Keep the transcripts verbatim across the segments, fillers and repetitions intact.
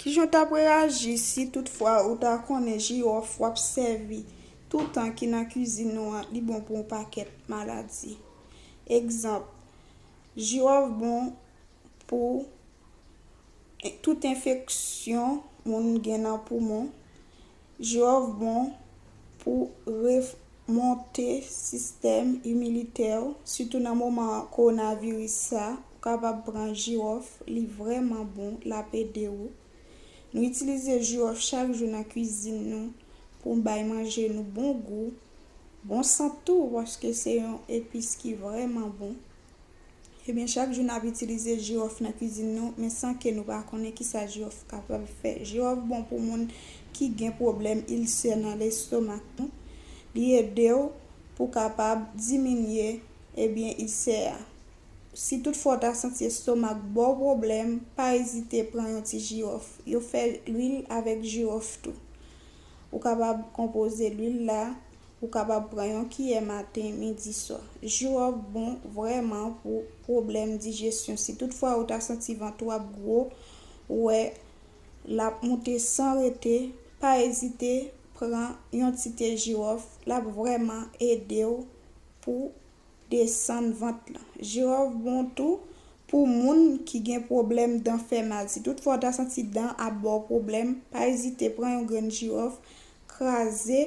Kijan w t ap reyaji si toutfwa ou ta konnen jiwòf w ap sèvi toutan ki nan kwizin nou an, li bon pou yon pakèt maladi? Egzanp, jiwòf bon pou tout enfeksyon moun gen nan poumon. Jiwòf bon pou remonte sistèm imilitè w, sitou nan moman kowonaviris sa, ou kapab pran jiwòf, li vrèman bon, l ap ede w. Nou itilize jiwòf chak jou nan kwizin nou pou bay manje nou bon gou, bon sant tou, paske se yon epis ki vrèman bon. Ebyen, chak jou n ap itilize jiwòf nan kwizin nou, men san ke nou pa konnen kisa jiwòf kapab fè. Jiwòf bon pou moun ki gen pwoblèm ilsè nan lestomak nou. Li ede w pou kapab diminye, ebyen, ilsè a. Si toutfwa w ta santi estomak ba w pwoblèm, pa ezite pran yon ti jiwòf. Yo fè lwil avèk jiwòf tou. Ou kapab konpoze lwil la, ou kapab pran yon kiyè maten, midi, swa. Jiwòf bon vrèman pou pwoblèm dijesyon. Si toutfwa ou ta santi vant ou ap gwo, ou wè l ap moute san rete, pa ezite pran yon ti te jiwòf, l ap vrèman ede w pou desann vant lan. Jiwòf bon tou pou moun ki gen pwoblèm dan fè mal. Si toutfwa w ta santi dan ap ba w pwoblèm, pa ezite pran yon grenn jiwòf, kraze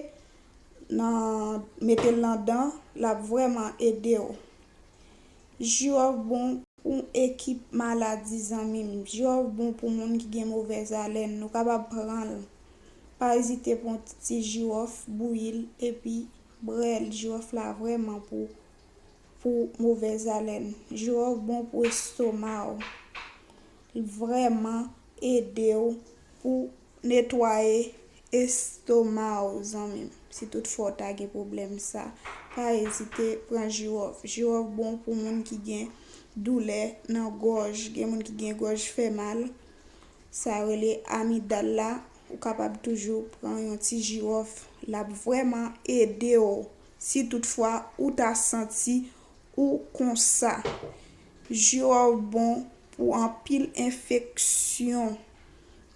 nan, mete l nan dan, l ap vrèman ede w. Jiwòf bon pou yon ekip maladi, zanmi m. Jiwòf bon pou moun ki gen movèz alèn. Nou kapab pran l. Pa ezite pran ti jiwòf, bouyi l, epi bwè l. Jiwòf la vrèman pou, pou movèz alèn. Jiwòf bon pou estoma w. Li vrèman ede w pou netwaye estoma w, zanmi m. Si toutfwa w ta gen pwoblèm sa, pa ezite pran jiwòf. Jiwòf bon pou moun ki gen doulè nan gòj, gen moun ki gen gòj fè mal. Sa yo rele amidal la, ou kapab toujou pran yon ti jiwòf. L ap vrèman ede w si toutfwa ou ta santi ou konsa. Jiwòf bon pou anpil enfeksyon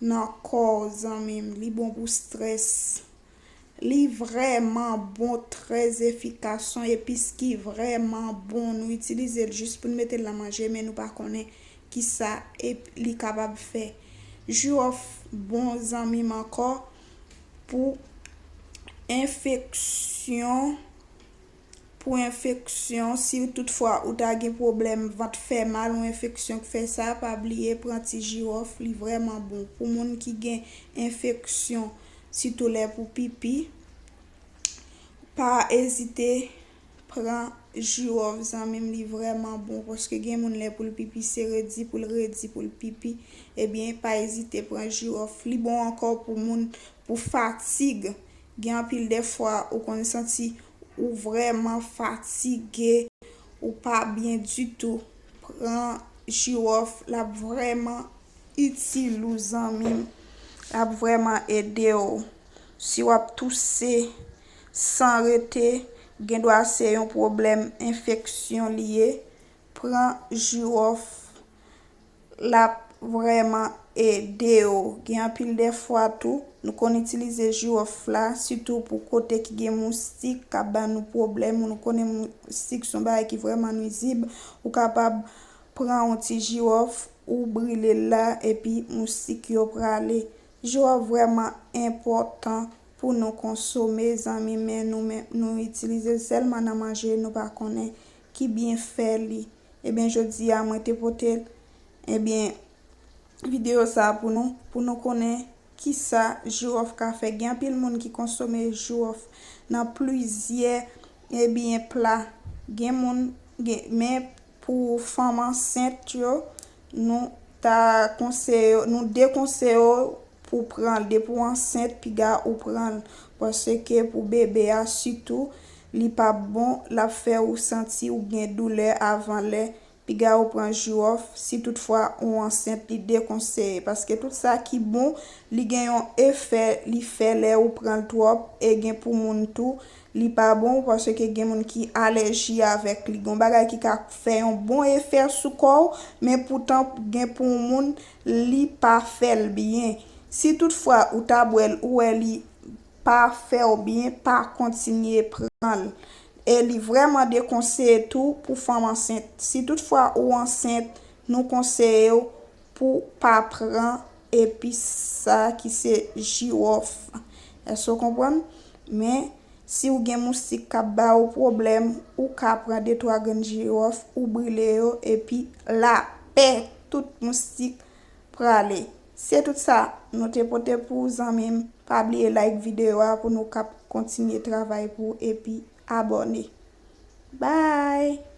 nan kò w, zanmi m. Li bon pou strès. Li vrèman bon, trè efikas, yon epis ki vrèman bon. Nou itilize l jis pou n mete l nan manje, men nou pa konnen kisa ep-, li kapab fè. Jiwòf bon, zanmi m, ankò pou enfeksyon, pou enfeksyon, si toutfwa ou ta gen pwoblèm vant fè mal, yon enfeksyon k fè sa, pa bliye pran ti jiwòf, li vrèman bon. Pou moun ki gen enfeksyon, sitou lè pou pipi, pa ezite pran jiwòf, zanmi m, li vrèman bon, paske gen moun lè pou l pipi, se redi pou l redi pou l pipi. Ebyen, pa ezite pran jiwòf. Li bon ankò pou moun, pou fatig. Gen anpil dè fwa ou konn santi ou vrèman fatige, ou pa byen ditou. Pran jiwòf, l ap vrèman itil ou, zanmi m. L ap vrèman ede w. Si w ap touse san rete, gendwa se yon pwoblèm enfeksyon li ye. Pran jiwòf, l ap vrèman ede w. Gen anpil dè fwa tou, nou konn itilize jiwòf la, sitou pou kote ki gen moustik k ap ba nou pwoblèm. Nou konnen moustik se yon bagay ki vrèman nwizib. Ou kapab pran yon ti jiwòf, ou brile l la, epi moustik yo prale. Jiwòf vrèman enpòtan pou nou konsome, zanmi, men nou, men nou itilize l sèlman nan manje, nou pa konnen ki byenfè li. Ebyen, jodi a, mwen te pote, ebyen, videyo sa a pou nou, pou nou konnen kisa jiwòf ka fè. Gen anpil moun ki konsome jiwòf nan plizyè, ebyen, pla. Gen moun, gen, men pou fanm ansent yo, nou ta konseye, nou dekonseye w pou pran l. Depi w ansent, piga ou pran l. Paske pou bebe a sitou, li p ap bon, l ap fè ou santi ou gen doulè avan lè. Piga ou pran jiwòf, si toutfwa ou ansent, li dekonseye. Paske tout sa ki bon, li gen yon efè, li fè lè ou pran l twòp, e gen pou moun tou, li pa bon, paske gen moun ki alèji avèk li. Gen bagay ki ka fè yon bon efè sou kò w, men poutan gen pou moun, li pa fè l byen. Si toutfwa ou ta bwè l, ou wè li pa fè w byen, pa kontinye pran l. E li vrèman dekonseye tou pou fanm ansent. Si toutfwa ou ansent, nou konseye w pou pa pran epi sa ki se jiwòf. Èske w konprann? Men, si w gen moustik k ap ba ou pwoblèm, ou ka pran de twa grenn jiwòf, ou brile yo, epi lapè, tout moustik prale. Se tout sa nou te pote pou ou, zanmi m. Pa bliye like videyo a pou nou kap kontinye travay pou ou epi abòne. Bye!